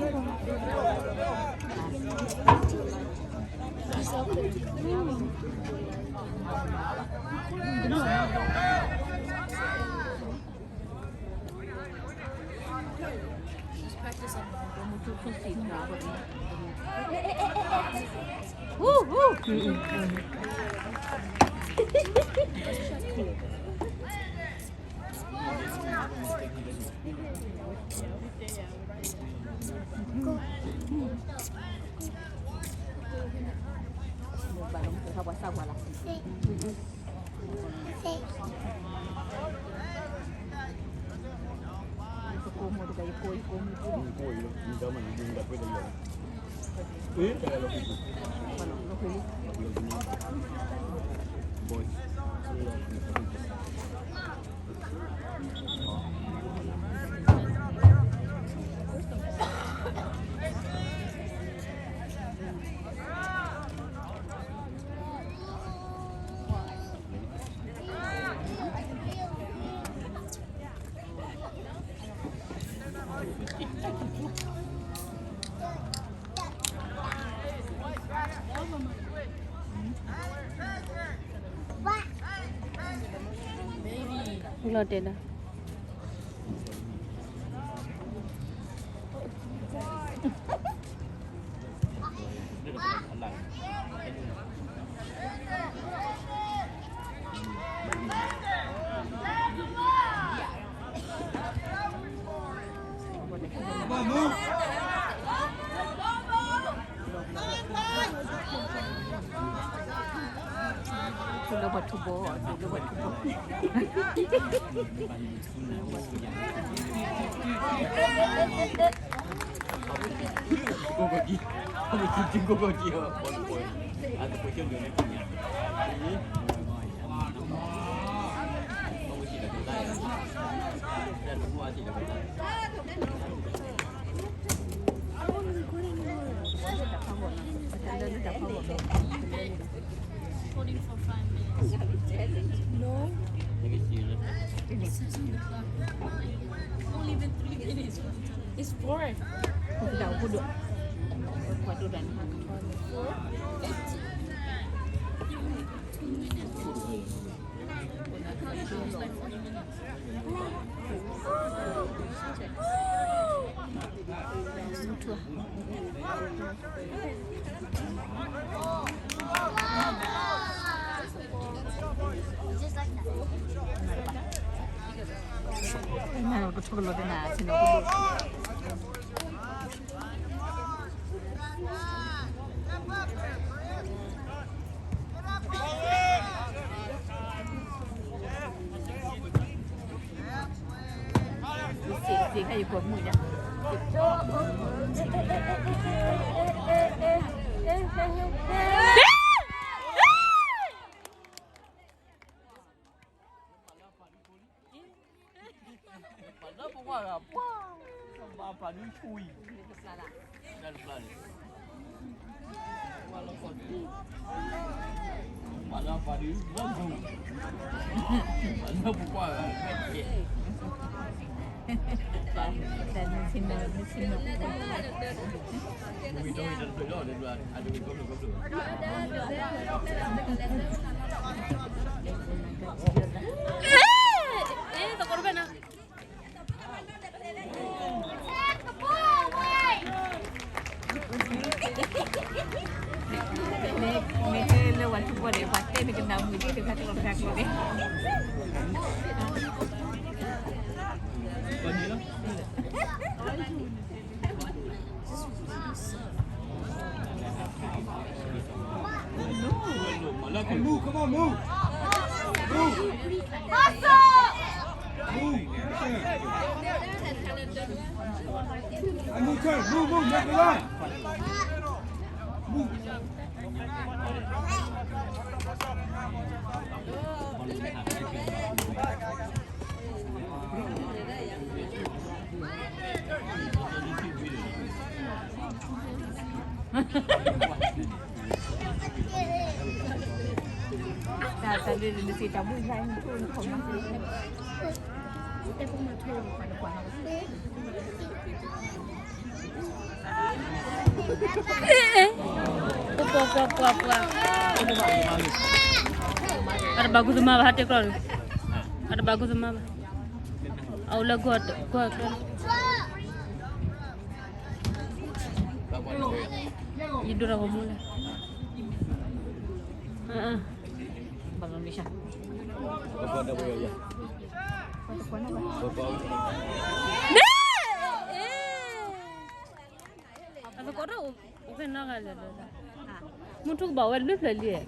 Just practice on the two, two feet now. Woo, woo. Lord, Holding for five minutes. No. It says on the clock. Only been three minutes. It's four. Four fifteen. Two minutes. It's like forty minutes. Move, come on, move. Move. Move. Move. Hey, move, turn. Move, move, make the line. Move. ပှၤပှၤပှၤပှၤ, အတဘၣ်ကူသမါဘၣ် ဟးတဲကျီၢ်န့ၣ်, အတဘၣ်ကူသမါဘၣ်, အအိၣ်လၢကွၢ်ကျီၢ်, ယဒိၣ်ထီၣ်ကမူလၢ, ဘၣ်လီၤမ့ၢ်ဆါ, အသကိးတအိၣ်ဖဲနီၢ်ဂၤလဲၣ်, မုၢ်ထူကဘၣ်ဝဲတဘျုးဖျၢၣ်လံ,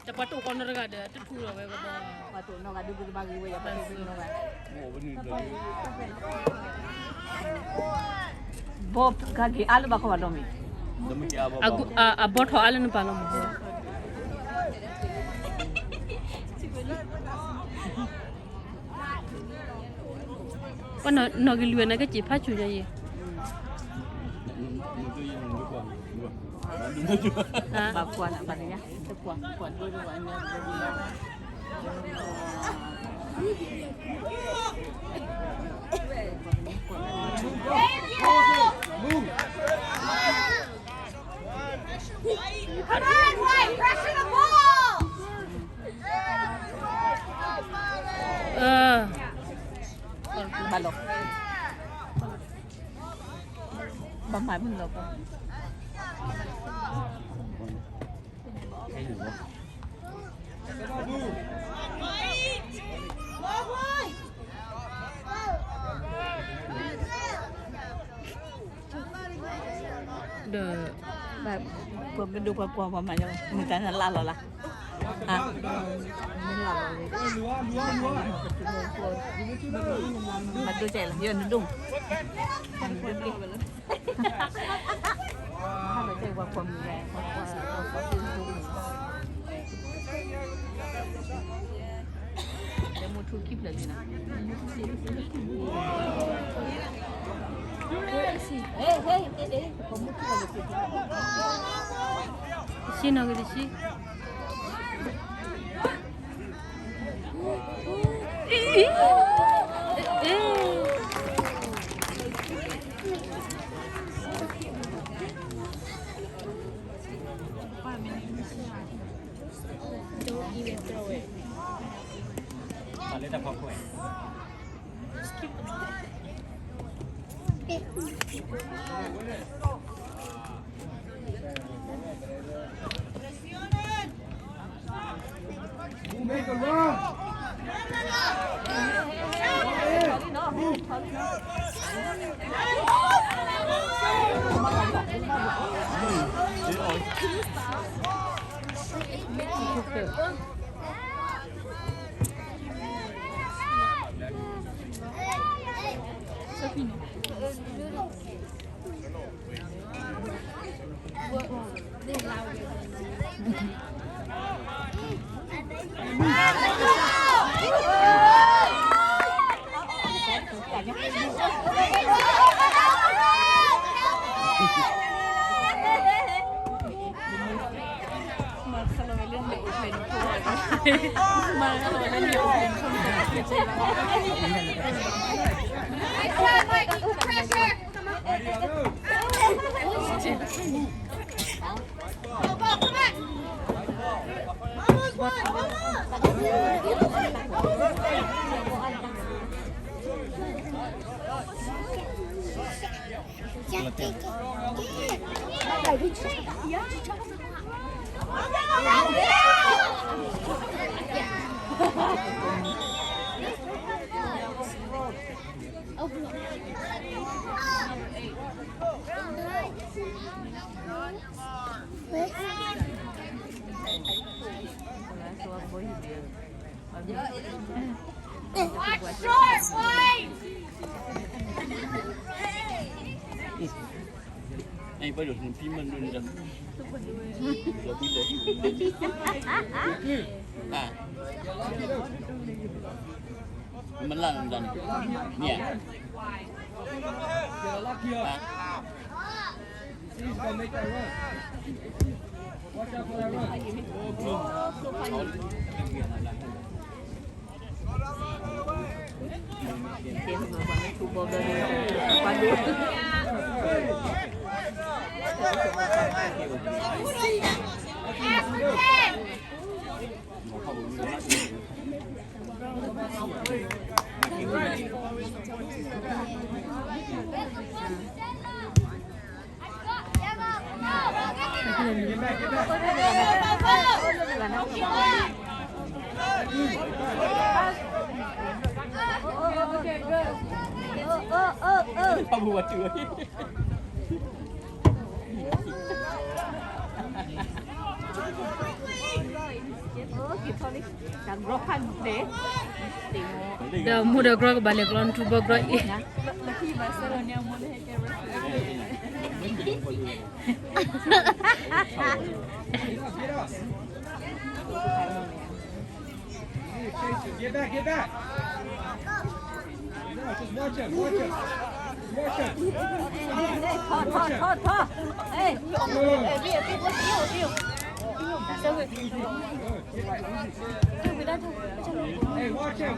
တပှၤတိၢ်ဃီနီတဂၤဒီး တထူလီၤဝဲကဘီ, ဘီကက့ၤအါလၢဘၣ်ခီဘၣ်ဒီးမ့ၢ်, အဘီထီၣ်အါလၢနပာ်လီၤမ့ၢ်, ပနီၢ်က့ၤလွံၢ်ဝဲနကစံးဖးဆူညါယဲ, ဘၣ်ကွၢ်နဘၣ်န့ၣ်ညါ, တကွၢ်ကွၢ်ဒိၣ်ဒိၣ်ဘၣ်ညါ, ဘၣ်လီၤ, ဘၣ်မၤမုၢ်လီၤပှၤ ဒီး ပှၤမ့ၢ်ဒိပှၤကွၢ်ပှၤမၤညီ မုၢ်တၢ်နလၢလီၤလၢ်, မ့ၢ်လၢလီၤ, မၤဒိကဲလီၤ ယနဒိၣ်, ဟါလီၤကဲပှၤကွၢ်မုၢ်လဲၣ်, ပှၤကွၢ်, တမူထူခံဖျၢၣ်လံနီၤ, တဆံနီၤက့ၤတဆံ, Please go make that run. Watch out for that run. ဒီးမူဒီးကြီကဘၣ်လဲၤကျီနထူဘီကြီအံၤ Get back, get back. No, just watch him, watch him. Watch him. Watch him. Good. Hey, watch him.